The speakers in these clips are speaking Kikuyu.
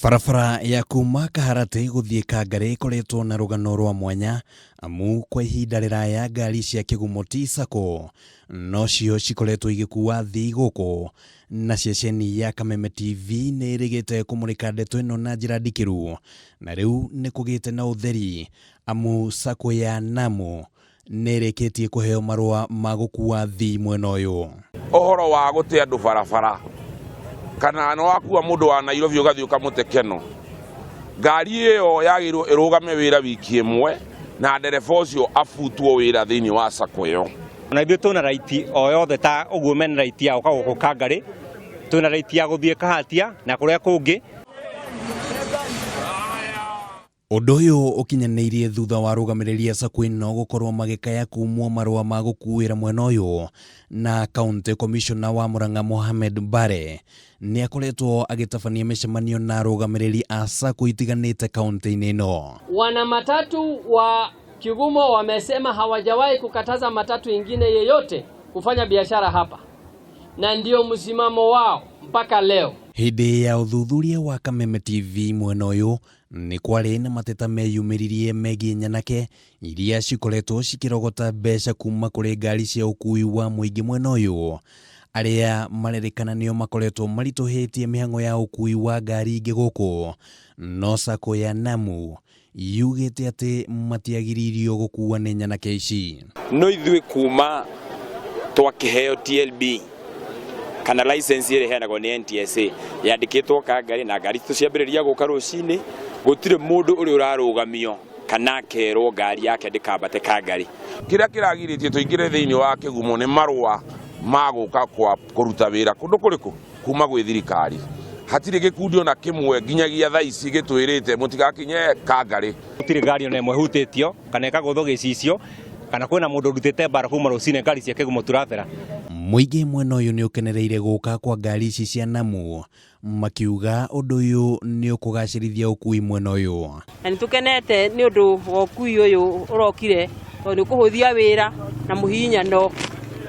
Barabara ya kuma Kaharatĩ gũthiĩ Kangarĩ ĩkoretwo na rũgano rwa mwanya amu kwa ihinda rĩraya ngari cia Kĩgumo Tea Sacco nocio cikoretwo igĩkua athii gũkũ na ceceni ya Kameme TV nĩ ĩrĩgĩte kũmũrĩka ndeto ĩno na njĩra ndikĩru na rĩu nĩ kũgĩte na ũtheri amu Sacco ya Namu nĩ ĩrĩkĩtie kũheo marũa ma gũkua athii mwena ũyũ. Ũhoro wa gũte andũ barabara kana nĩ wakua mũndũ wa Nairobi ũgathiĩ ũkamũte keno, ngari ĩyo yagĩrĩirwo ĩrũgame wĩra wiki ĩmwe na ndereba ũcio abutwo wĩra thĩinĩ wa sacco ĩyo. Ona ithuĩ twĩna raiti o yothe ta ũguo mena raiti ya gũka gũkũ Kangarĩ, twĩna raiti ya gũthiĩ Kahatia na kũrĩa kũngĩ. Ũndũ ũyũ ũkinyanĩirie thutha wa arũgamĩrĩri a sacco ĩno gũkorwo magĩkaya kumwo marũa ma gũkuĩra mwena ũyũ na County Commissioner wa Murang'a Mohamed Mbare nĩ akoretwo agĩtabania mĩcemanio na arũgamĩrĩri a sacco itiganĩte kaunti-inĩ ĩno. Wana matatu wa Kigumo wamesema hawajawahi kukataza matatu ingine yeyote kufanya biashara hapa na ndio msimamo wao mpaka leo. Hĩndĩ ya ũthuthuria wa Kameme TV mwena ũyũ nĩ kwarĩ na mateta meyumĩririe megiĩ nyanake iria cikoretwo cikĩrogota mbeca kuma kũrĩ ngari cia ũkui wa mũingĩ mwena ũyũ arĩa marerĩkana nĩo makoretwo maritũhĩtie mĩhang'o ya ũkui wa ngari ingĩ gũkũ no sacco ya Namu yugĩte atĩ matiagiririo gũkua nĩ nyanake ici. No ithuĩ kuma twakĩheo TLB kana license ĩrĩa ĩheanagwo nĩ NTSA yandĩkĩtwo Kangarĩ na ngari citũ ciambĩrĩria gũka rũcinĩ gũtirĩ mũndũ ũrĩa ũrarũgamio kana akerwo ngari yake ndĩkambate Kangarĩ. Kĩrĩa kĩragirĩtie tũingĩre thĩinĩ wa Kĩgumo nĩ marũa ma gũka kwa kũruta wĩra kũndũ kũrĩkũ kuma gwĩ thirikari. Hatirĩ gĩkundi ona kĩmwe nginyagia thaa ici gĩtwĩrĩte mũtigakinye Kangarĩ. Gũtirĩ ngari ona ĩmwe ĩhutĩtio kana ĩkagũthwo gĩcicio kana kwĩna mũndũ ũrutĩte mbara kuma rũcinĩ ngari cia Kĩgumo Traveller. Mũingĩ mwena ũyũ nĩ ũkenereire gũka kwa ngari ici cia Namu makiuga ũndũ ũyũ nĩ ũkũgacĩrithia ũkui mwena ũyũ. Na nĩ tũkenete nĩ ũndũ wa ũkui ũyũ ũrokire tondũ nĩ ũkũhũthia wĩra na mũhihinyano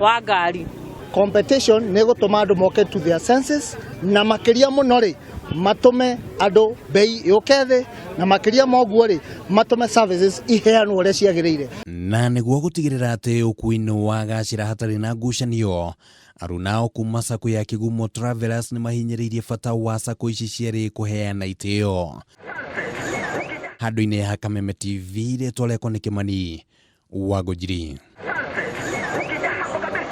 wa ngari. Competition nĩ ĩgũtũma andũ moke to their senses na makĩria mũno rĩ matũme andũ bei yũke thĩ na makĩria ma ũguo rĩ matũme services iheanwo ũrĩa ciagĩrĩire. Na nĩguo gũtigĩrĩra atĩ ũkui nĩ wagacĩra hatarĩ na ngucanio, arunao kuma sacco ya Kigumo Travelers nĩ mahinyĩrĩirie bata wa sacco ici cierĩ kũheana itĩo. Handũ-inĩ ha Kameme TV rĩtwa rĩakwa nĩ Kĩmani wa Ngũnjiri.